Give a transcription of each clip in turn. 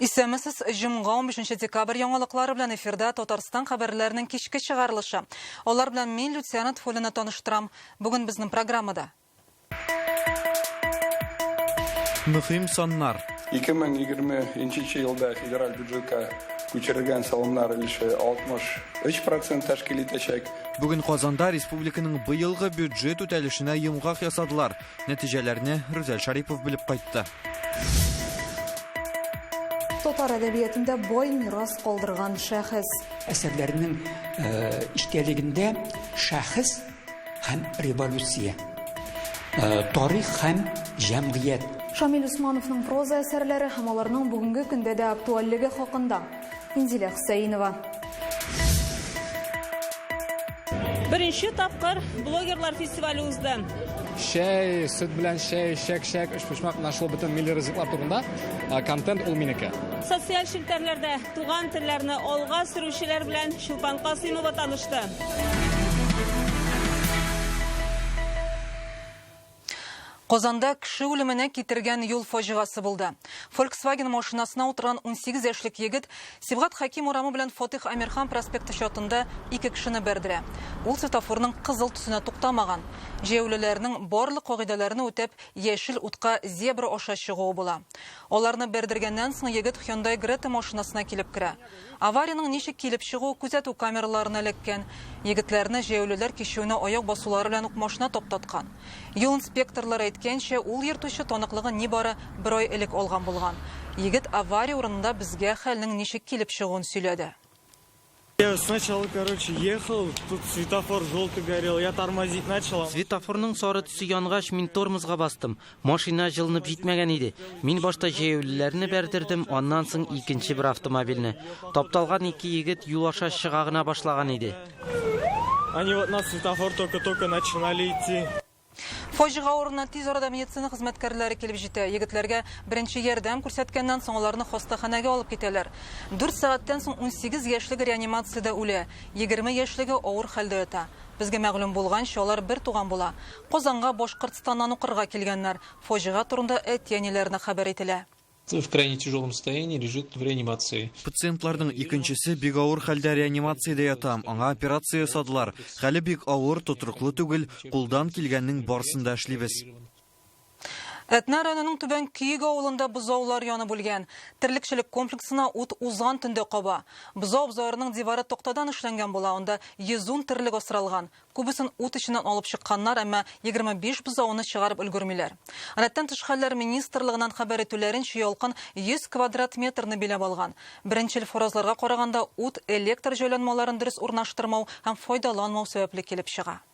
Исәнмесез, җомга 15 декабрь яңалыклары белән эфирда Татарстан хәбәрләренең кичке чыгарылышы. Алар белән мин Люциана Тфулина таныштырам. Бүген безнең программада. Мөһим саннар. 2020 елда федераль бюджетка күчерелгән салымнар өлеше 63 процент тәшкил итәчәк. Бүген Казанда республиканың быелгы бюджет үтәлешенә йомгак ясадылар. Нәтиҗәләрне Рүзәл Шарипов белеп кайтты. Татар әдәбиятында бай мирас калдырган шәхес. Әсәрләренең эчтәлегендә шәхес һәм революция, тарих һәм җәмгыять. Шамил Усмановның проза әсәрләре һәм аларның бүгенге көндә дә актуальлеге хакында. Инзилә Хөсәенова. Беренче тапкыр блогерлар фестивале узды. Чәй, сөт белән чәй, чәк-чәк, өчпочмак, менә шул бөтен милли ризыклар турында контент ул минеке. Социаль челтәрләрдә туган телләрне алга сөрүчеләр белән Чулпан Касыймова танышты. Казанда кеше үлеменә китергән юл фаҗигасы булды. Volkswagen машинасына утырган 18 яшьлек егет Сибгат Хәким урамы белән Фатих Әмирхан проспекты чатында ике кешене бәрдерә. Ул светофорның кызыл төсенә туктамаган. Җәяүлеләрнең барлык кагыйдәләрне үтәп, яшел утка зебра аша чыгуы була. Аларны бәрдергәннән соң егет Hyundai Greta машинасына килеп керә. Авариянең ничек килеп чыгуы күзәтү камераларына эләккән. Егетләрне җәяүлеләр кичүенә аяк басулары белән үк машина таптаткан. Юл инспекторлары әйткәнчә, ул йөртүче таныклыгын нибары бер ай элек алган булган. Егет авария урынында безгә хәлнең ничек килеп чыгуын сөйләде. Я сначала, короче, ехал, тут светофор желтый горел, я тормозить начал. Светофорның сары төсе янгач, мин тормозга бастым. Машина җылынып җитмәгән иде. Мин башта җәяүлеләрне бәрдердем, аннан соң икенче бер автомобильне. Тапталган ике егет юл аша чыга гына башлаган иде. Они вот на светофор только-только начинали идти. Фаҗига урынына тиз арада медицина хезмәткәрләре килеп җитә. Егетләргә беренче ярдәм күрсәткәннән соң аларны хастаханәгә алып китәләр. Дүрт сәгатьтән соң 18 яшьлеге реанимациядә үлә, 20 яшьлеге авыр хәлдә ята. Безгә мәгълүм булганча, алар бер туган була. Казанга Башкортстаннан укырга килгәннәр. Фаҗига турында әти-әниләренә хәбәр ителә. В крайне тяжелом состоянии лежит в реанимации. Пациентларның икенчесе бик авыр хәлдә реанимациядә ята. Аңа операция ясадылар. Хәле бик авыр, тотрыклы түгел. Кулдан килгәннең барысын да эшлибез. Әтнә районының Түбән Көек авылында бозаулар янып үлгән. Терлекчелек комплексына ут узган төндә каба. Бозау абзарының дивары тактадан эшләнгән була, анда 110 терлек асралган. Күбесен ут эченнән алып чыкканнар, әмма 25 бозауны чыгарып өлгермиләр. Гадәттән тыш хәлләр министрлыгыннан хәбәр итүләренчә, ялкын 100 квадрат метрны биләп алган. Беренчел фаразларга караганда, ут электр җайланмаларын дөрес урнаштырмау һәм файдаланмау сәбәпле килеп чыга.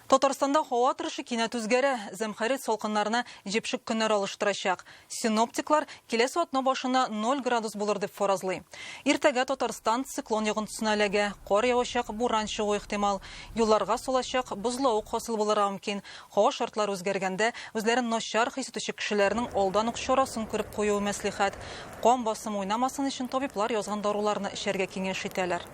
Татарстанда һава торышы кинәт үзгәрә. Зәмхәрир салкыннарны җепшек көннәр алыштырачак. Синоптиклар киләсе атна башына 0 градус булыр дип фаразлый. Иртәгә Татарстан циклон йогынтысына эләгә. Кар явачак, буран чыгу ихтимал. Юлларга салачак, бозлавык хасил булырга мөмкин. Һава шартлары үзгәргәндә, үзләрен начар хис итүче кешеләрнең алдан ук чарасын күреп куюы мәслихәт. Кан басымы уйнамасын өчен табиблар язган даруларны эчәргә киңәш итәләр.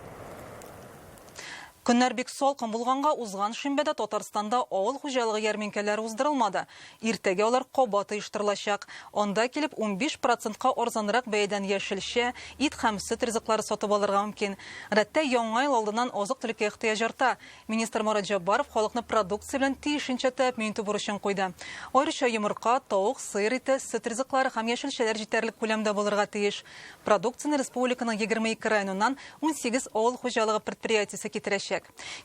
Көннәр бик салкын булганга узган шимбәдә Татарстанда авыл хуҗалыгы ярминкәләре уздырылмады. Иртәгә алар кабат оештырылачак. Анда килеп 15 процентка арзанрак бәядән яшелчә, ит һәм сөт ризыклары сатып алырга мөмкин. Гадәттә, Яңа ел алдыннан азык-төлеккә ихтыяҗ арта. Министр Марат Җәббаров халыкны продукция белән тиешенчә тәэмин итү бурычын куйды. Аеруча йомырка, тавык, сыер ите, сөт ризыклары һәм яшелчәләр җитәрлек күләмдә булырга тиеш. Продукцияне республиканың 22 районыннан 18 авыл хуҗалыгы предприятиесе китерәчәк.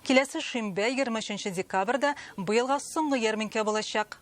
Киләсе шимбә, 23 декабрьдә, быелга соңгы ярминкә булачак.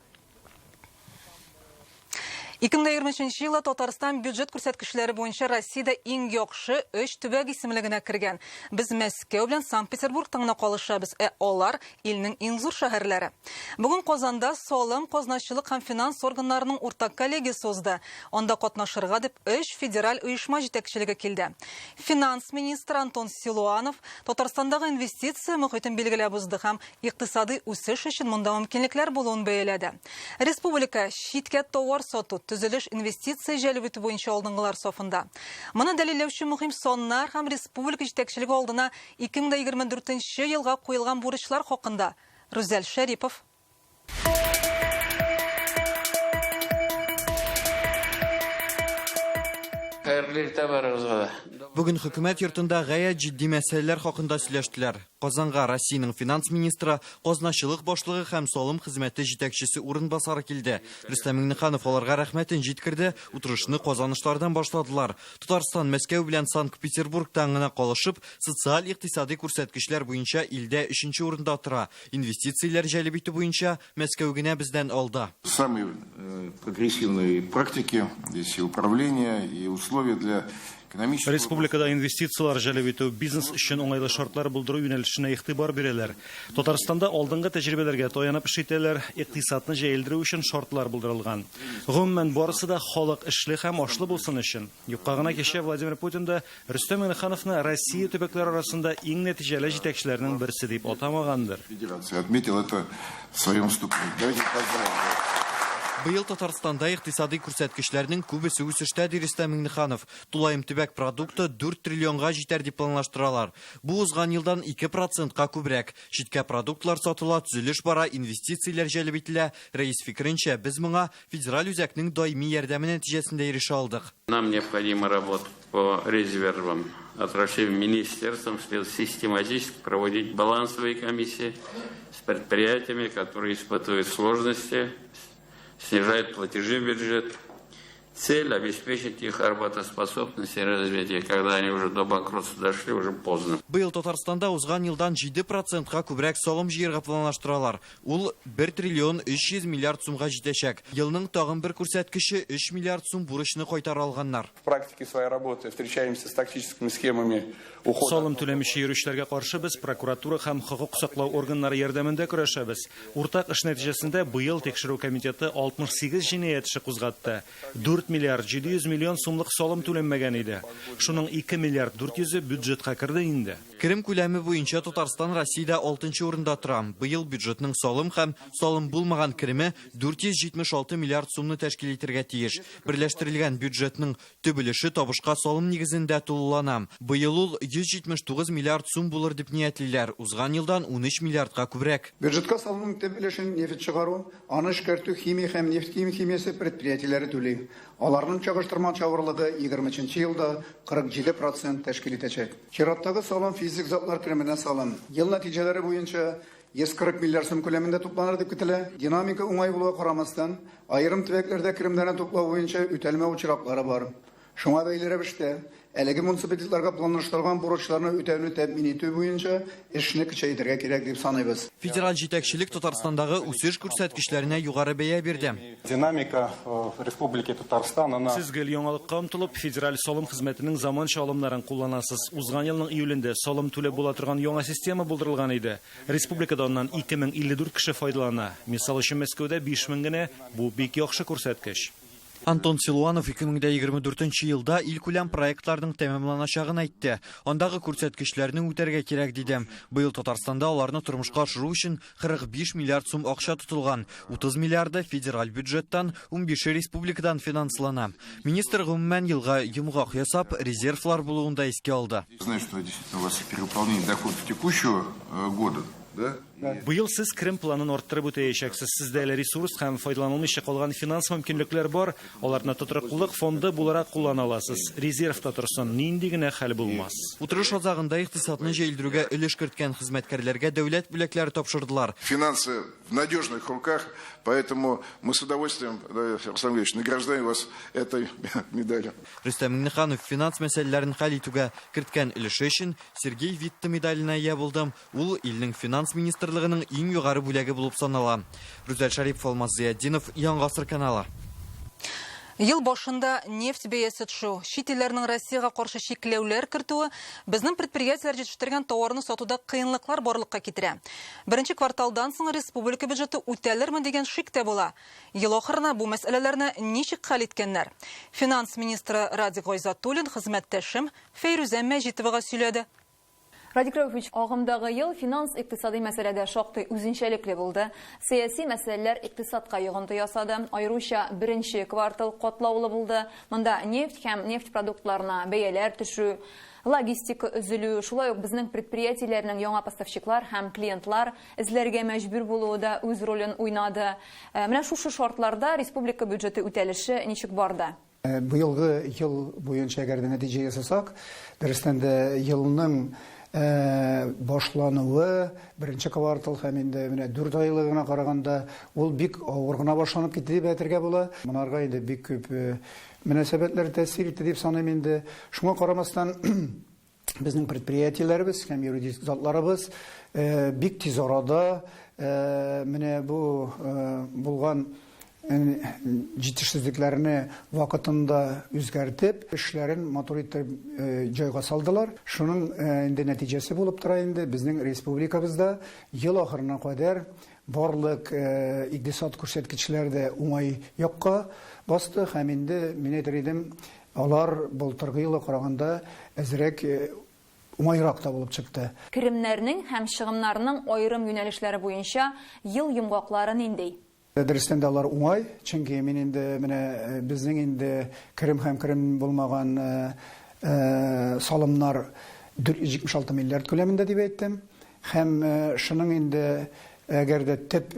2023 елда Татарстан бюджет күрсәткечләре буенча Россиядә иң яхшы өч төбәк исемлегенә кергән. Без Мәскәү белән Санкт-Петербургтан гына калышабыз, ә алар илнең иң зур шәһәрләре. Бүген Казанда салым, казначылык һәм финанс органнарының уртак коллегиясе узды. Анда катнашырга дип өч федераль оешма җитәкчелеге килде. Финанс министры Антон Силуанов Татарстандагы инвестиция мохитен билгеләп узды һәм икътисадый үсеш өчен монда мөмкинлекләр булуын бәяләде. Республика читкә товар сату, төзелеш, инвестиция җәлеп итү буенча алдынгылар сафында. Моны дәлилләүче мөһим саннар һәм республика җитәкчелеге алдына 2024 елга куелган бурычлар хакында Рүзәл Шәрипов. Хәерле иртә барыгызга да. Бүген хөкүмәт йортында гаять җитди мәсьәләләр хакында сөйләштеләр. Казанга Россиянең финанс министры, казначылык башлыгы һәм салым хезмәте җитәкчесе урынбасары килде. Рөстәм Миңнеханов аларга рәхмәтен җиткерде, утырышны казанышлардан башладылар. Татарстан Мәскәү белән Санкт-Петербургтан гына калышып, социаль-икътисади күрсәткечләр буенча илдә өченче урында тора. Инвестицияләр җәлеп итү буенча Мәскәү генә бездән алда. Самые прогрессивные практики здесь и управление, и условия для экономического Республикада инвестицияләр җәлеп итү, бизнес өчен уңайлы шартлар булдыру юнәлешенә игътибар бирәләр. Татарстанда алдынгы тәҗрибәләргә таянып эш итәләр, икътисадны җәелдерү өчен шартлар булдырылган. Гомумән, барысы да халык эшле һәм ашлы булсын өчен. Юкка гына кичә Владимир Путин да Рөстәм Миңнехановны Россия төбәкләре арасында иң нәтиҗәле җитәкчеләрнең берсе дип атамагандыр. Федерации отметил это в своем вступлении. Давайте поздравим. Быел Татарстанда икътисади күрсәткечләрнең күбесе үсештә, ди Рөстәм Миңнеханов. Тулаем төбәк продукты 4 триллионга җитәр дип планлаштыралар. Бу узган елдан 2 процентка күбрәк. Читкә продуктлар сатыла, төзелеш бара, инвестицияләр җәлеп ителә. Рәис фикеренчә, без моңа федераль үзәкнең даими ярдәме нәтиҗәсендә ирешә алдык. Нам необходимо работать по резервам. Отраслевым министерством следует систематически проводить балансовые комиссии с предприятиями, которые испытывают сложности, снижают платежи в бюджет. Цель – обеспечить их работоспособность и развитие. Когда они уже до банкротства дошли, уже поздно. Быел Татарстанда узган елдан 7 процентка күбрәк салым җыярга планлаштыралар. Ул 1 триллион 300 миллиард сумга җитәчәк. Елның тагын бер күрсәткече 3 миллиард сум бурычны кайтара алганнар. В практике своей работы встречаемся с тактическими схемами ухода. Салым түләмичә йөрүчеләргә каршы без прокуратура һәм хокук саклау органнары ярдәмендә көрәшәбез. Уртак эш нәтиҗәсендә быел тикшерү комитеты 68 җинаять эше кузгатты. 4 миллиард 700 миллион сумлык салым түләнмәгән иде. Шуның 2 миллиард 400-е бюджетка керде инде. Керем күләме буенча Татарстан Россиядә 6 урында тора. Быел бюджетның салым һәм салым булмаган кереме 476 миллиард сумны тәшкил итәргә тиеш. Берләштерелгән бюджетның төп өлеше табышка салым нигезендә тулылана. Быел ул 179 миллиард сум булыр дип ниятлиләр. Узган елдан 13 миллиардка күбрәк. Бюджетка салымның төп өлешен нефть чыгару, аны эшкәртү химия һәм нефть химиясе предприятиеләре түли. Аларның чагыштырмача авырлыгы 23 елда 47% тәшкил итәчәк. Чираттагы салым физик затлар кеременә салым. Ел нәтиҗәләре буенча 140 миллиард сум күләмендә тупланыр дип көтелә. Динамика уңай булуга карамастан, аерым төбәкләрдә керемнәрне туплау буенча үтәлмәү очраклары бар. Шуңа бәйле рәвештә, әлеге муниципалитетларга планлаштырылган бурычларны үтәүне тәэмин итү буенча эшне көчәйтергә кирәк дип саныйбыз. Федераль җитәкчелек Татарстандагы үсеш күрсәткечләренә югары бәя бирде. Динамика в Республике Татарстан, она Сез гел яңалыкка омтылып, федераль салым хезмәтенең заманча алымнарын кулланасыз. Узган елның июлендә салым түләп була торган яңа система булдырылган иде. Республикада аннан 2054 кеше файдалана. Мисал өчен Мәскәүдә 5000 генә, бу бик яхшы күрсәткеч. Антон Силуанов 2024 елда илкүләм проектларның тәмамланачагын әйтте. Андагы күрсәткечләрне үтәргә кирәк диде. Быел Татарстанда аларны тормышка ашыру өчен 45 миллиард сум акча тотылган. 30 миллиарды федераль бюджеттан, 15-е республикадан финанслана. Министр гомумән елга йомгак ясап, резервлар булуын да искә алды. Знаю, что действительно у вас перевыполнение доходов текущего года, да? Быел сез керем планын арттырып үтәячәксез. Сездә әле ресурс һәм файдаланылмыйча калган финанс мөмкинлекләр бар. Аларны тотрыклылык фонды буларак куллана аласыз. Резервта торсын, нинди генә хәл булмас. Утырыш азагында икътисадны җәелдерүгә өлеш керткән хезмәткәрләргә дәүләт бүләкләре тапшырдылар. Финансы в надежных руках, поэтому мы с удовольствием, да, Руслан Ильич, награждаем вас этой медалью. Рөстәм Миңнеханов финанс мәсьәләләрен хәл итүгә керткән өлеше өчен Сергей Витте медаленә ия булды. Ул илнең финанс министрлыгының иң югары бүләге булып санала. Рүзәл Шарипов, Алмаз Зыятдинов, Яңа гасыр каналы. Ел башында нефть бәясе төшү, чит илләрнең Россиягә каршы чикләүләр кертүе безнең предприятиеләр җитештергән товарны сатуда кыенлыклар барлыкка китерә. Беренче кварталдан соң республика бюджеты үтәлерме дигән шик тә була. Ел ахырына бу мәсьәләләрне ничек хәл иткәннәр? Финанс министры Радик Гайзатуллин хезмәттәшем Фәйрүзә Мәҗитовага сөйләде. Радик Рәүфович, агымдагы ел финанс-икътисади мәсьәләдә шактый үзенчәлекле булды. Сәяси мәсьәләләр икътисадка йогынты ясады. Аеруча беренче квартал катлаулы булды. Монда нефть һәм нефть продуктларына бәяләр төшү, логистика өзелү, шулай ук безнең предприятиеләрнең яңа поставщиклар һәм клиентлар эзләргә мәҗбүр булуы да үз ролен уйнады. Менә шушы шартларда республика бюджеты үтәлеше ничек барды? Быелгы ел буенча әгәр дә нәтиҗә ясасак, дөрестән дә елның башлануы, беренче квартал һәм инде менә дүрт айлыгына караганда, ул бик авыр гына башланып китте дип әйтергә була. Монарга инде бик күп мөнәсәбәтләр тәэсир итте дип саныйм инде. Шуңа карамастан, безнең предприятиеләребез һәм юридик затларыбыз бик тиз арада менә бу булган җитешсезлекләрне вакытында үзгәртеп, эшләрен матур итеп җайга салдылар. Шуның инде нәтиҗәсе булып тора инде безнең республикабызда ел ахырына кадәр барлык икътисад күрсәткечләре дә уңай якка басты һәм инде мин әйтер идем, алар былтыргы елга караганда әзрәк уңайрак та булып чыкты. Керемнәрнең һәм чыгымнарның аерым юнәлешләре буенча ел йомгаклары нинди? Дөрестән дә алар уңай, чөнки мин инде менә безнең инде керем һәм керем булмаган салымнар 476 миллиард күләмендә дип әйттем. Һәм шуның инде әгәр дә төп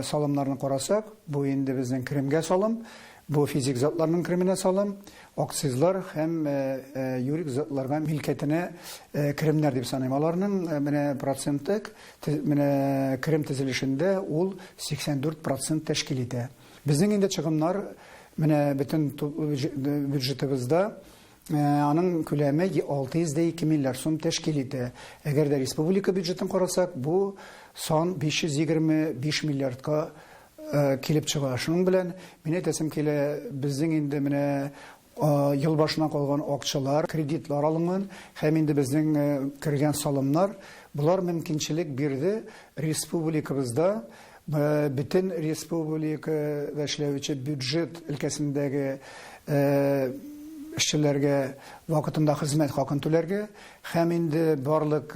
салымнарны карасак, бу инде безнең керемгә салым, бу физик затларның кеременә салым, акцизлар һәм юрик затларга милкәтенә керемнәр дип саныйм. Аларның менә проценты, менә керем төзелешендә ул 84 процент тәшкил итә. Безнең инде чыгымнар менә бөтен бюджетыбызда Аның күләме 602 миллиард сум тәшкил итә. Әгәр дә республика бюджетын карасак, бу сан 525 миллиардка килеп чыга. Шуның белән мин әйтәсем килә, безнең инде менә ел башына калган акчалар, кредитлар алынган һәм инде безнең кергән салымнар, болар мөмкинчелек бирде республикабызда бөтен республикада эшләүче бюджет өлкәсендәге эшчеләргә вакытында хезмәт хакын түләргә һәм инде барлык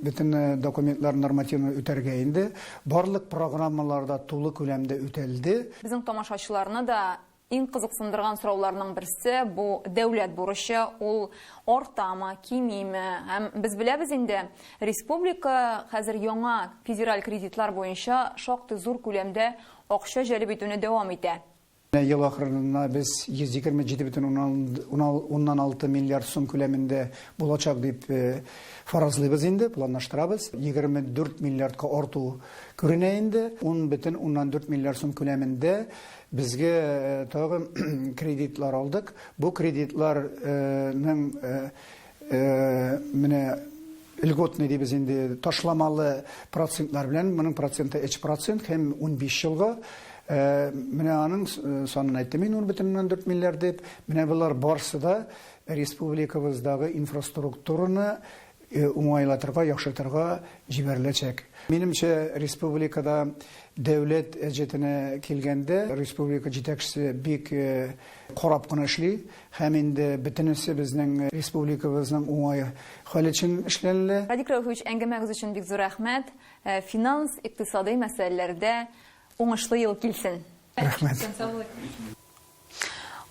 бөтен документлар нормативны үтәргә инде барлык программалар да тулы күләмдә үтәлде. Безнең тамашачыларны да Иң кызыксындырган сорауларның берсе бу дәүләт бурычы, ул артамы, кимиме? Һәм без беләбез инде, республика хәзер яңа федераль кредитлар буенча шактый зур күләмдә акча җәлеп итүне дәвам итә. Менә ел ахырына без 127,6 миллиард сум күләмендә булачак дип фаразлыйбыз инде, планлаштырабыз. 24 миллиардка арту күренә инде. 10,4 миллиард сум күләмендә Безгә тагын кредитлар алдык. Бу кредитларның менә льготный дибез инде, ташламалы процентлар белән, моның проценты 3% һәм 15 елга. Менә аның санын әйттем мин 10,4 миллиард дип. Менә болар барсы да республикабыздагы инфраструктураны уңайлатырга, яхшыртырга җибәреләчәк. Минемчә, республикада дәүләт әҗәтенә килгәндә, республика җитәкчесе бик карап кына эшли һәм инде бөтенесе безнең республикабызның уңай хәле өчен эшләнелә. Радик Рәүфович, әңгәмәгез өчен бик зур рәхмәт. Финанс, икътисадый мәсьәләләрдә уңышлы ел килсен. Рәхмәт.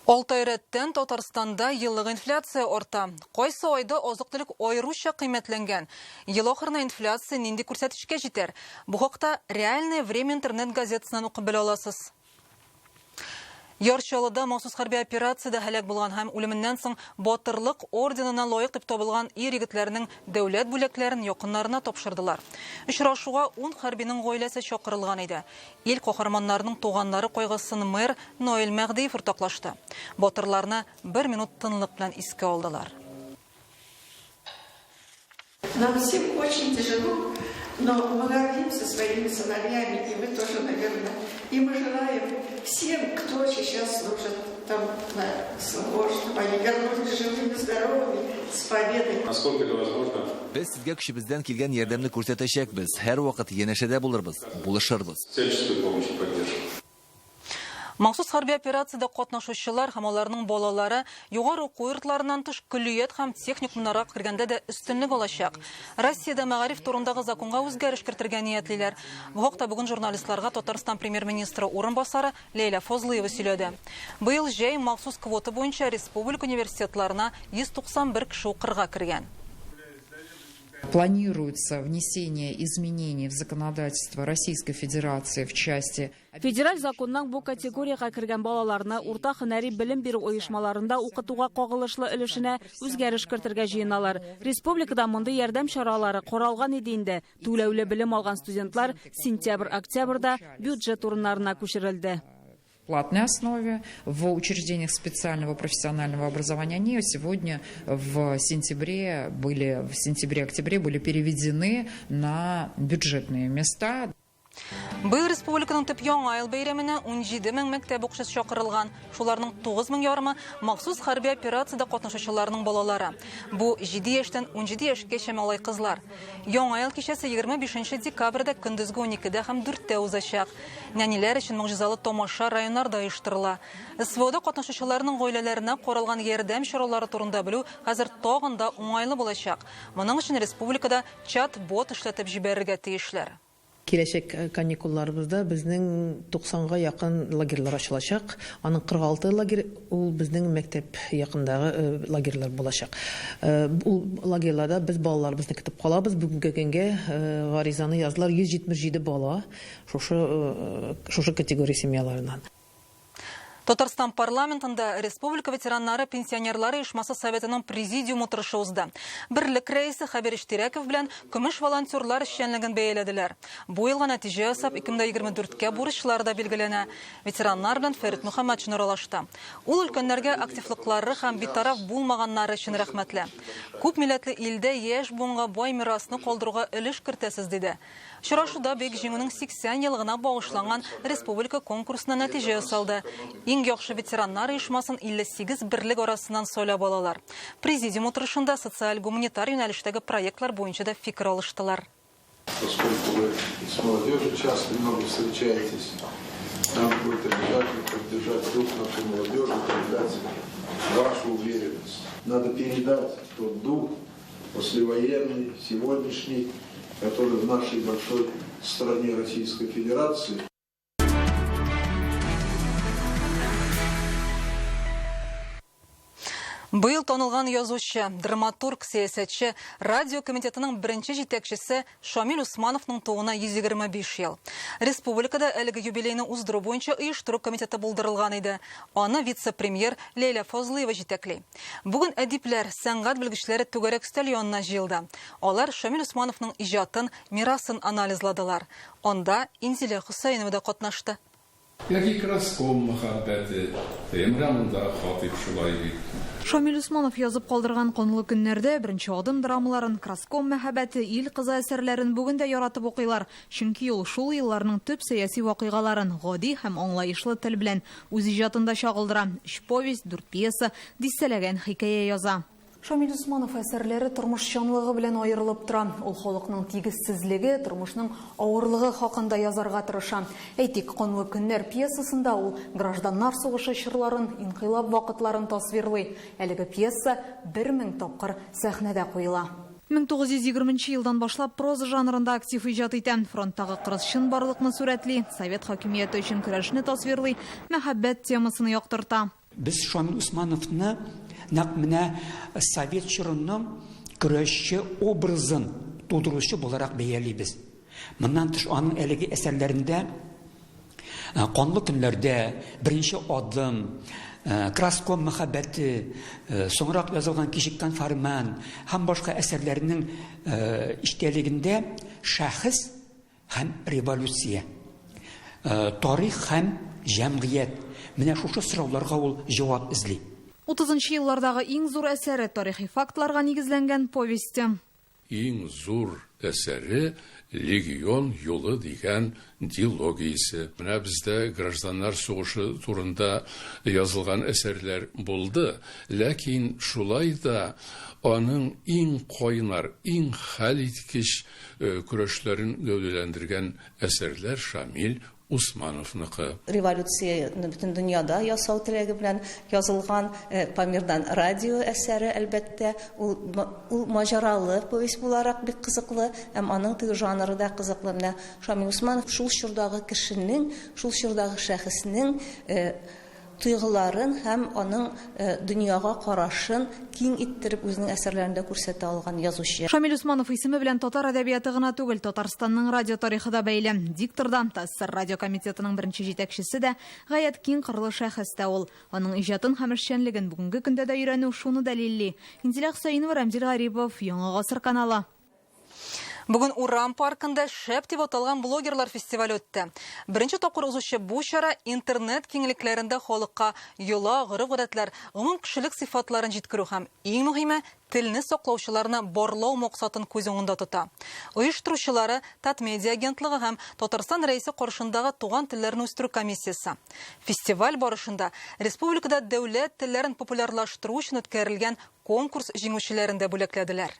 Алты ай рәттән Татарстанда еллык инфляция арта. Кайсы айда азык-төлек аеруча кыйммәтләнгән? Ел ахырына инфляция нинди күрсәткечкә җитәр? Бу хакта Реальное время интернет-газетасыннан укып белә аласыз. Яр Чаллыда махсус хәрби операциядә һәлак булган һәм үлеменнән соң Батырлык орденына лаек дип табылган ир-егетләрнең дәүләт бүләкләрен якыннарына тапшырдылар. Очрашуга ун хәрбинең гаиләсе чакырылган иде. Ил каһарманнарының туганнары кайгысын мэр Наил Мәһдиев уртаклашты. Батырларны бер минут тынлык белән искә алдылар. Нам всем очень тяжело, но мы гордимся своими сыновьями, и вы тоже, наверное. И мы желаем всем, кто сейчас служит там на СВО, чтобы они вернулись живыми, здоровыми, с победой. Насколько это возможно? Без сезгә көчебездән килгән ярдәмне күрсәтәчәкбез, һәрвакыт янәшәдә булырбыз, булышырбыз. Всяческую помощь и поддержку. Махсус хәрби операциядә катнашучылар һәм аларның балалары югары уку йортларыннан тыш көллият һәм техникумнарга кергәндә дә өстенлек алачак. Россиядә мәгариф турындагы законга үзгәреш кертергә ниятлиләр. Бу хакта бүген журналистларга Татарстан премьер-министры урынбасары Ләйлә Фазлыева сөйләде. Быел җәй махсус квота буенча республика университетларына 191 кеше укырга кергән. Планируется внесение изменений в законодательство Российской Федерации в части Федераль законның бу категориягә кергән балаларны урта һөнәри белем бирү оешмаларында укытуга кагылышлы өлешенә үзгәреш кертергә җыеналар. Республикада мондый ярдәм чаралары каралган иде инде. Түләүле белем алган студентлар сентябрь-октябрьдә бюджет урыннарына күчерелде. платной основе в учреждениях специального профессионального образования. Они сегодня в сентябре были, в сентябре-октябре были переведены на бюджетные места. Быел республиканың төп яңа ел бәйрәменә 17 мең мәктәп укучысы чакырылган. Шуларның 9 мең ярымы махсус хәрби операциядә катнашучыларның балалары. Бу 7 яшьтән 17 яшькәчә малай кызлар. Яңа ел кичәсе 25 декабрьдә көндезге 12дә һәм 4тә узачак. Нәниләр өчен могҗизалы тамаша районнарда оештырыла. СВОда катнашучыларның гаиләләренә каралган ярдәм чаралары турында белү хәзер тагын да уңайлы булачак. Моның өчен республикада чат-бот эшләтеп җибәрергә тиешләр. Киләчәк каникулларыбызда безнең 90-га якын лагерьлар ачылачак. Аның 46 лагерь ул безнең мәктәп якындагы лагерьлар булачак. Ул лагерьларда без балаларыбызны көтеп калабыз. Бүгенге көнгә гаризаны яздылар 177 бала шушы шушы категория семьяларыннан. Татарстан парламентында Республика ветераннары пенсионерлары оешмасы советының президиум утырышы узды. Берлек рәисе Хәбир Иштирәков белән көмеш волонтерлар эшчәнлеген бәяләделәр. Бу елга нәтиҗә ясап, 2024-кә бурычлар да билгеләнә. Ветераннар белән Фәрит Мөхәммәтшин аралашты. Ул өлкәннәргә активлыклары һәм битараф булмаганнары өчен рәхмәтле. Күп милләтле илдә яшь буынга бай мирасны калдыруга өлеш кертәсез, диде. Очрашуда Бөек Җиңүнең 80 еллыгына багышланган республика конкурсына нәтиҗә ясалды. Иң яхшы ветераннар оешмасын 58 берлек арасыннан сайлап алалар. Президиум утырышында социаль-гуманитар юнәлештәге проектлар буенча да фикер алыштылар. Поскольку вы с молодежью часто много встречаетесь, нам будет обязательно поддержать дух нашей молодежи, передать вашу уверенность. Надо передать тот дух послевоенный, сегодняшний, который в нашей большой стране Российской Федерации. Быел танылган язучы, драматург, сәясәтче, радио комитетының беренче җитәкчесе Шамил Усмановның тууына 125 ел. Республикада әлеге юбилейны уздыру буенча оештыру комитеты булдырылган иде. Аны вице-премьер Ләйлә Фазлыева җитәкли. Бүген әдипләр, сәнгать белгечләре түгәрәк өстәл янына җыелды. Алар Шамил Усмановның иҗатын, мирасын анализладылар. Анда Инзилә Хөсәенова да катнашты. Яки краском мәхәббәте, ТМ Хатыйп шулай бит. Шамил Усманов язып калдырган Канлы көннәрдә, Беренче адым драмаларын, Краском мәхәббәте, Ил кызы әсәрләрен бүген дә яратып укыйлар. Чөнки ул шул елларның төп сәяси вакыйгаларын гади һәм аңлаешлы тел белән үз иҗатында чагылдыра. Өч повесть, дүрт пьеса, дистәләгән хикәя яза. Шамил Усманов әсәрләре тормышчанлыгы белән аерылып тора. Ул халыкның тигезсезлеге, тормышның авырлыгы хакында язарга тырыша. Әйтик, Канлы көннәр пьесасында ул гражданнар сугышы чорларын, инкыйлаб вакытларын тасвирлый. Әлеге пьеса 1000 тапкыр сәхнәдә куела. 1920 елдан башлап проза жанрында актив иҗат итә. Фронттагы кырыс чынбарлыкны сурәтли, совет хакимияте өчен көрәшне тасвирлый, мәхәббәт темасын яктырта. Без Шамил Усмановны нәкъ менә совет чорының көрәшче образын тудыручы буларак бәялибез. Моннан тыш аның әлеге әсәрләрендә Канлы көннәрдә, Беренче адым, Краском мәхәббәте, соңрак язылган Кичеккән фәрман һәм башка әсәрләренең эчтәлегендә шәхес һәм революция, тарих һәм җәмгыять, менә шушы сорауларга ул җавап эзли. 30 еллардагы иң зур әсәре тарихи фактларга нигезләнгән повесте. Иң зур әсәре Легион юлы дигән дилогиясе. Менә бездә гражданнар сугышы турында язылган әсәрләр булды, ләкин шулай да аның иң кайнар, иң хәлиткеч көрәшләрен гәүдәләндергән әсәрләр Шамил Усмановныкы. Революцияне бөтен дөньяда ясау теләге белән язылган Памирдан радио әсәре, әлбәттә, ул ул маҗаралы повесть буларак бик кызыклы, һәм аның теге жанры да кызыклы. Менә Шамил Усманов шул чордагы кешенең, шул чордагы шәхеснең тойгыларын һәм аның дөньяга карашын киң иттереп үзенең әсәрләрендә күрсәтә алган язучы. Шамил Усманов исеме белән татар әдәбияты гына түгел, Татарстанның радио тарихы да бәйле. Диктор да, ТАССР радио комитетының беренче җитәкчесе дә, гаять киң кырлы шәхес тә ул. Аның иҗатын һәм эшчәнлеген бүгенге көндә дә өйрәнү шуны дәлилли. Инзилә Хөсәенова, Рәмзил Гарипов, Яңа гасыр каналы. Бүген Урам паркында Шәп дип аталган блогерлар фестивале үтте. Беренче тапкыр узучы бу чара интернет киңлекләрендә халыкка йола, гореф-гадәтләр, гомум кешелек сыйфатларын җиткерү һәм, иң мөһиме, телне саклаучыларны барлау максатын күз уңында тота. Оештыручылары, Татмедиа агентлыгы һәм Татарстан Рәисе каршындагы Туган телләрне үстерү комиссиясе. Фестиваль барышында республикада дәүләт телләрен популярлаштыру өчен үткәрелгән конкурс җиңүчеләрен дә бүләкләделәр.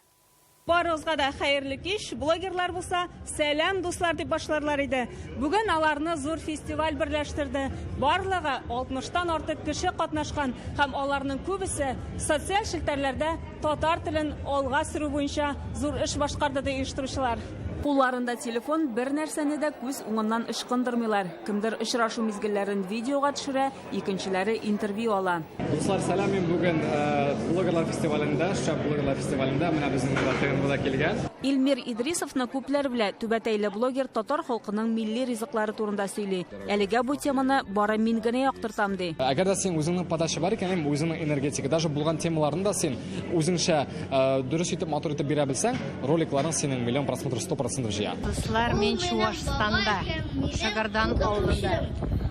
Барыгызга да хәерле кич. Блогерлар булса, сәлам, дуслар дип башларлар иде. Бүген аларны зур фестиваль берләштерде. Барлыгы 60 тан артык кеше катнашкан һәм аларның күбесе социаль челтәрләрдә татар телен алга сөрү буенча зур эш башкарды, ди оештыручылар. Кулларында телефон, бер нәрсәне дә күз уңыннан ычкындырмыйлар. Кемдер очрашу мизгелләрен видеога төшерә, икенчеләре интервью ала. Дуслар, сәлам, мин бүген блогерлар фестивалендә, Шәп блогерлар фестивалендә, менә безнең монда ТНВда килгән. Илмир Идрисовны күпләр белә. Түбәтәйле блогер татар халкының милли ризыклары турында сөйли. Әлегә бу теманы бары мин генә яктыртам, ди. Әгәр дә син үзеңнең подача бар икән, үзеңнең энергетика, даже булган темаларны да син үзеңчә дөрес итеп, матур итеп бирә белсәң, роликларың синең миллион просмотр 100% җыя. Дуслар, мин Чуашстанда, Шыгырдан авылында.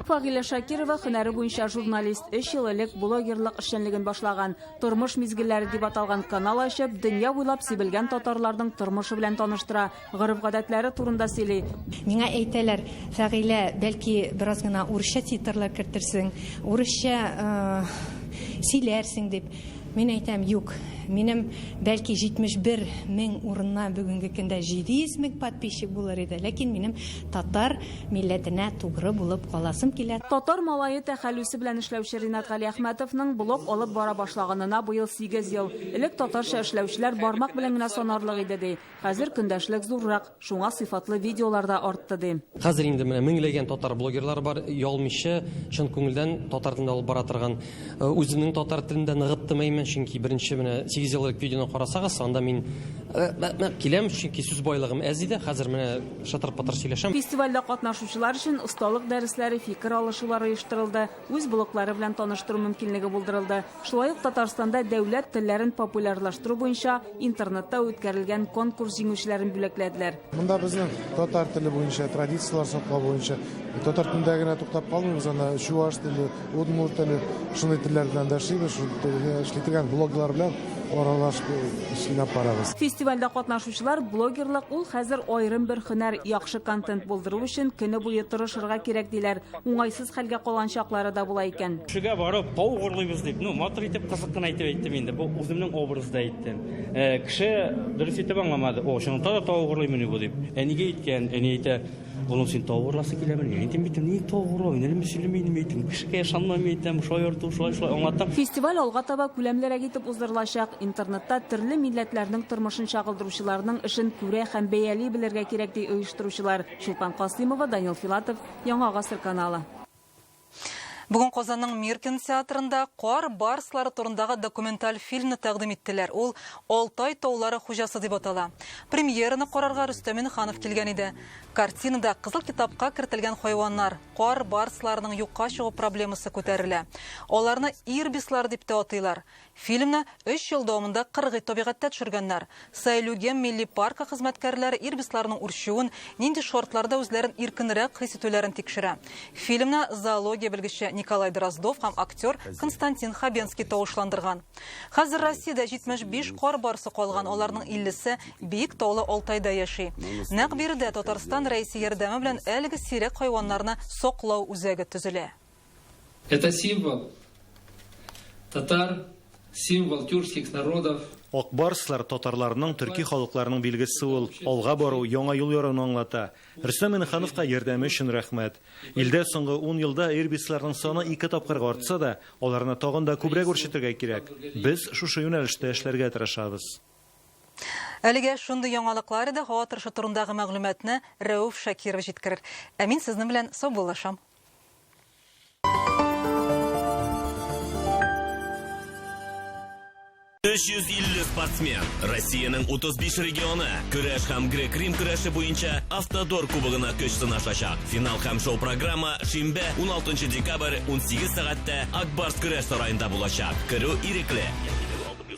Фагилә Шакирова һөнәре буенча журналист, өч ел элек блогерлык эшчәнлеген башлаган. Тормыш мизгелләре дип аталган канал ачып, дөнья буйлап сибелгән татарларның тормышы белән таныштыра, гореф-гадәтләре турында сөйли. Миңа әйтәләр, Фагилә, бәлки бераз гына урысча титрлар кертерсең, урысча сөйләрсең дип. Мин әйтәм, юк, минем бәлки 71 мең урынына бүгенге көндә 700 мең подписчик булыр иде, ләкин минем татар милләтенә тугры булып каласым килә. Татар малае тәхәллүсе белән эшләүче Ринат Галиәхмәтовның блог алып бара башлаганына быел 8 ел. Элек татарча эшләүчеләр бармак белән генә санарлык иде, ди. Хәзер көндәшлек зуррак, шуңа сыйфатлы видеолар да артты, ди. Хәзер инде менә меңләгән татар блогерлары бар, ялмыйча, чын күңелдән татар телендә алып бара торган. Үземнең татар телендә ныгыттым әймен, чөнки беренче менә 8 ел элек видеоны карасагыз, анда мин киләм, чөнки сүз байлыгым әз иде, хәзер менә шытыр-пытыр сөйләшәм. Фестивальдә катнашучылар өчен осталык дәресләре, фикер алышулар оештырылды, үз блоглары белән таныштыру мөмкинлеге булдырылды. Шулай ук Татарстанда дәүләт телләрен популярлаштыру буенча интернетта үткәрелгән конкурс җиңүчеләрен бүләкләделәр. Монда безнең татар теле буенча, традицияләр саклау буенча, татар телендә генә туктап калмыйбыз, анда чуаш теле, удмурт теле, шундый телләр белән дә эшлибез, шул телдә эшли торган блоглар белән аралашып эшләп барабыз. Фестивальдә катнашучылар блогерлык ул хәзер аерым бер һөнәр, яхшы контент булдыру өчен көне буе тырышырга кирәк диләр. Уңайсыз хәлгә калган чаклары да була икән. Кешегә барып тау урлыйбыз дип, ну, матур итеп, кызык кына итеп әйттем инде. Бу үземнең образда әйттем. Кеше дөрес итеп аңламады. О, чынлыкта да тау урлыймыни бу дип. Әнигә әйткән, әни әйтә, улым, син тау урласы киләмени? Мин әйтәм бит, ни тау урлау, мин әле сөйләмим, мин әйтәм, кешегә ышанмам, мин әйтәм, шаярту, шулай-шулай аңлаттым. Фестиваль алга таба күләмлерәк итеп уздырылачак. Интернетта төрле милләтләрнең тормышын чагылдыручыларның эшен күрә һәм бәяли белергә кирәк, ди оештыручылар. Чулпан Касыймова, Данил Филатов, Яңа гасыр каналы. Бүген Казанның Мир кинотеатрында кар барслары турындагы документаль фильмны тәкъдим иттеләр. Ул Алтай таулары хуҗасы дип атала. Премьераны карарга Рөстәм Миннеханов килгән иде. Картинада Кызыл китапка кертелгән хайваннар, кар барсларының юкка чыгу проблемасы күтәрелә. Аларны ирбислар дип тә атыйлар. Фильмны өч ел дәвамында кыргый табигатьтә төшергәннәр. Сайлюгем милли паркы хезмәткәрләре ирбисларның үрчүен, нинди шартларда үзләрен иркенрәк хис итүләрен тикшерә. Фильмны зоология белгече Николай Дроздов һәм актер Константин Хабенский тавышландырган. Хәзер Россиядә 75 кар барсы калган, аларның 50-се биек таулы Алтайда яши. Нәкъ биредә Татарстан Рәисе ярдәме белән әлеге сирәк хайваннарны саклау үзәге төзелә. Это символ татар, символ тюркских народов. Ак барслар татарларның, төрки халыкларның билгесе ул. Алга бару, яңа юл яруны аңлата. Рөстәм Миннехановка ярдәме өчен рәхмәт. Илдә соңгы 10 елда ирбисларның саны 2 тапкырга артса да, аларны тагын да күбрәк үрчетергә кирәк. Без шушы юнәлештә эшләргә тырышабыз. Әлегә шундый яңалыклар иде. Һава торышы турындагы мәгълүматны Рәүф Шакиров җиткерер. Ә мин сезнең белән саубуллашам. 350 спортсмен. Россиянең 35 регионы көрәш һәм грек-рим көрәше буенча Автодор кубогына көч сынашачак. Финал һәм шоу-программа шимбә 16 декабрь 18 сәгатьтә Акбарс көрәш сараенда булачак. Керү ирекле.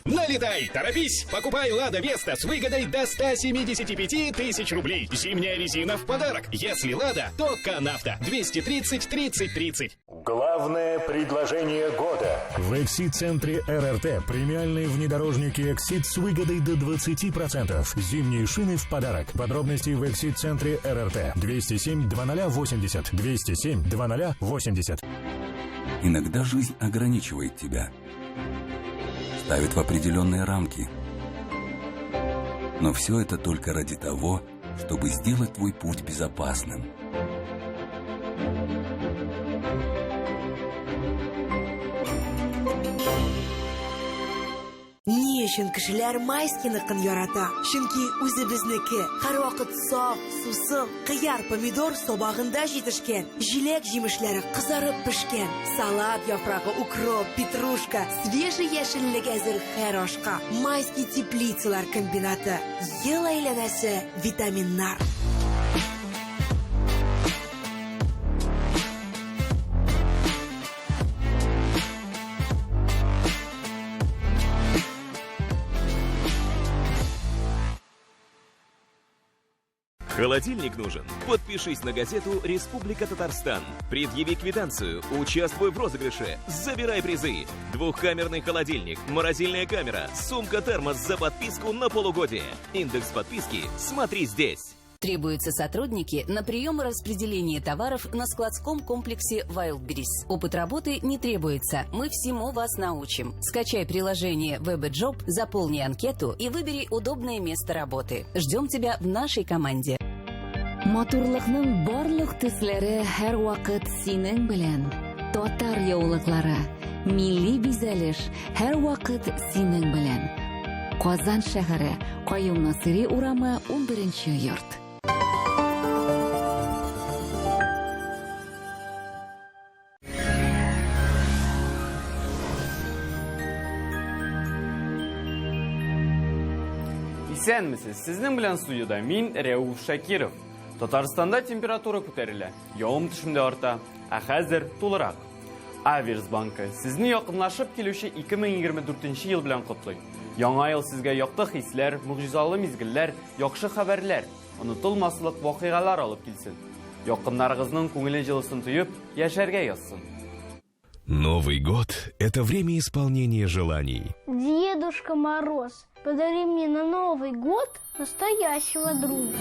Налетай, торопись! Покупай «Лада Веста» с выгодой до 175 тысяч рублей. Зимняя резина в подарок. Если «Лада», то «Канавто». 230 30 30. Главное предложение года. В Эксид-центре РРТ премиальные внедорожники «Эксид» с выгодой до 20%. Зимние шины в подарок. Подробности в Эксид-центре РРТ. 207 2080. 207 2080. Иногда жизнь ограничивает тебя, ставит в определенные рамки. Но все это только ради того, чтобы сделать твой путь безопасным. Ни өчен кешеләр Майскийныкын ярата? Чөнки үзебезнеке, һәрвакыт саф, сусыл, кыяр, помидор сабагында җитешкән, җиләк җимешләре кызарып пешкән, салат яфрагы, укроп, петрушка, свежий яшеллек әзер һәр ашка. Майский теплицалар комбинаты. Ел әйләнәсе витаминнар. Холодильник нужен? Подпишись на газету «Республика Татарстан». Предъяви квитанцию, участвуй в розыгрыше, забирай призы. Двухкамерный холодильник, морозильная камера, сумка-термос за подписку на полугодие. Индекс подписки смотри здесь. Требуются сотрудники на прием и распределение товаров на складском комплексе Wildberries. Опыт работы не требуется. Мы всему вас научим. Скачай приложение VB Job, заполни анкету и выбери удобное место работы. Ждем тебя в нашей команде. Матурлыкның барлык төсләре һәрвакыт синең белән. Татар яулыклары, милли бизәлеш һәрвакыт синең белән. Казан шәһәре, Каюм Насыйри урамы, 11 йорт. Исәнмесез, сезнең белән студиядә мин Рәүф Шакиров. Татарстанда температура күтәрелә, явым-төшем дә арта, ә хәзер тулырак. Аверс банкы сезне якынлашып килүче 2024 ел белән котлый. Яңа ел сезгә якты хисләр, могҗизалы мизгелләр, яхшы хәбәрләр, онытылмаслык вакыйгалар алып килсен. Якыннарыгызның күңеле җылысын тоеп, яшәргә язсын. Новый год – это время исполнения желаний. Дедушка Мороз, подари мне на Новый год настоящего друга.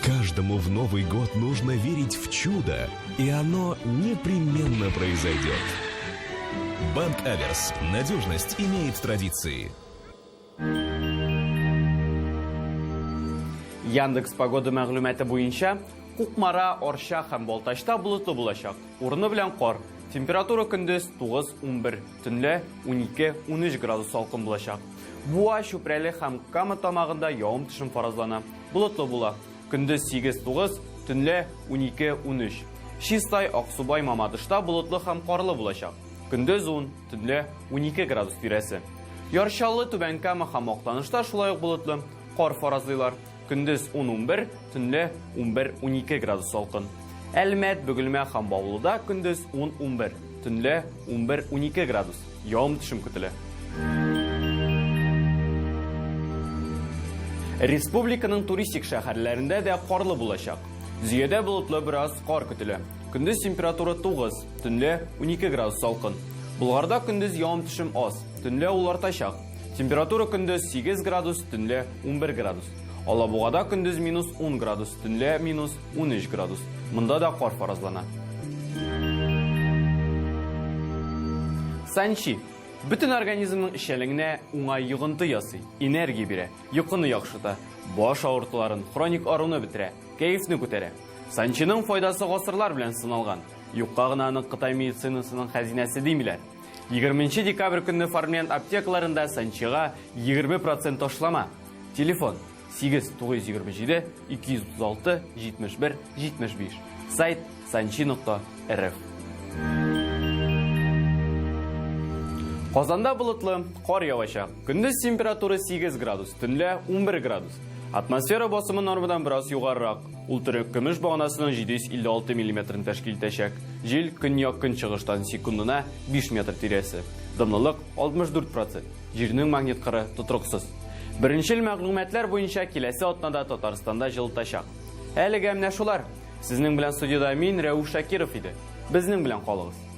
Каждому в Новый год нужно верить в чудо, и оно непременно произойдет. Банк Аверс. Надежность имеет традиции. Яндекс погода мәгълүматы буенча Кукмара, Арча һәм Балтачта болытлы булачак. Урыны белән кар. Температура көндез 9-11, төнлә 12-13 градус салкын булачак. Буа, Чүпрәле һәм Кама тамагында явым-төшем фаразлана. Болытлы була. Көндез 8-9, төнлә 12-13. Чистай, Аксубай, Мамадышта болытлы һәм карлы булачак. Көндез 10, төнлә 12 градус тирәсе. Яр Чаллы, Түбән Кама һәм Актанышта шулай ук болытлы, кар фаразлыйлар. Көндез 10-11, төнлә 11-12 градус салкын. Әлмәт, Бөгелмә һәм Баулыда көндез 10-11, төнлә 11-12 градус. Явым-төшем көтелә. Республиканың туристик шәһәрләрендә дә карлы булачак. Зөядә болытлы бераз кар көтелә. Көндез температура 9, төнлә 12 градус салкын. Болгарда көндез явым-төшем аз, төнлә ул артачак. Температура көндез 8 градус, төнлә 11 градус. Алабугада көндез минус 10 градус, төнлә минус 13 градус. Монда да кар фаразлана. Санчи. Бөтен организмның эшчәнлегенә уңай йогынты ясый, энергия бирә, йокыны яхшырта, баш авыртуларын, хроник аруны бетерә, кәефне күтәрә. Санчиның файдасы гасырлар белән сыналган. Юкка гына аны Кытай медицинасының хәзинәсе димиләр. 20 декабрь көнне Фармент аптекаларында Санчига 20% ташлама. Телефон 8 927 236 71 75. Сайт санчи.рф. Казанда болытлы, кар явачак. Көндез температура 8 градус, төнлә 11 градус. Атмосфера басымы нормадан бераз югарырак. Ул төрек көмеш баганасының 756 миллиметрын тәшкил итәчәк. Җил көньяк-көнчыгыштан секундына 5 метр тирәсе. Дымлылык 64%. Җирнең магнит кыры тотрыксыз. Беренчел мәгълүматлар буенча киләсе атнада Татарстанда җылытачак. Әлегә менә шулар. Сезнең белән студиядә мин, Рәүф Шакиров иде. Безнең белән калыгыз.